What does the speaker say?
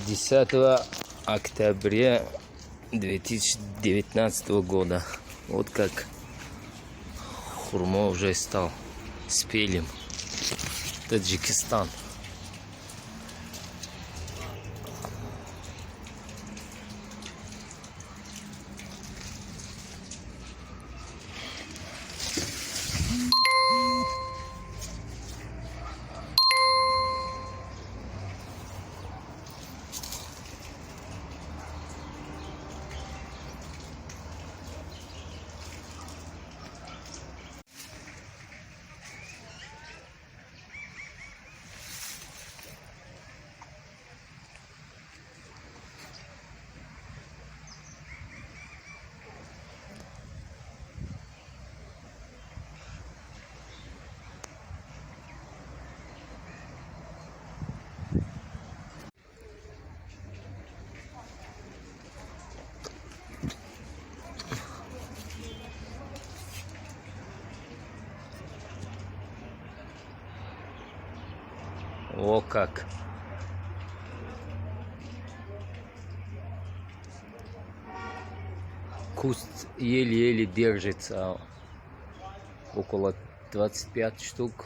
10 октября 2019 года. Вот как хурмо уже стал спелым. Таджикистан. О как! Куст еле-еле держится. Около 25 штук.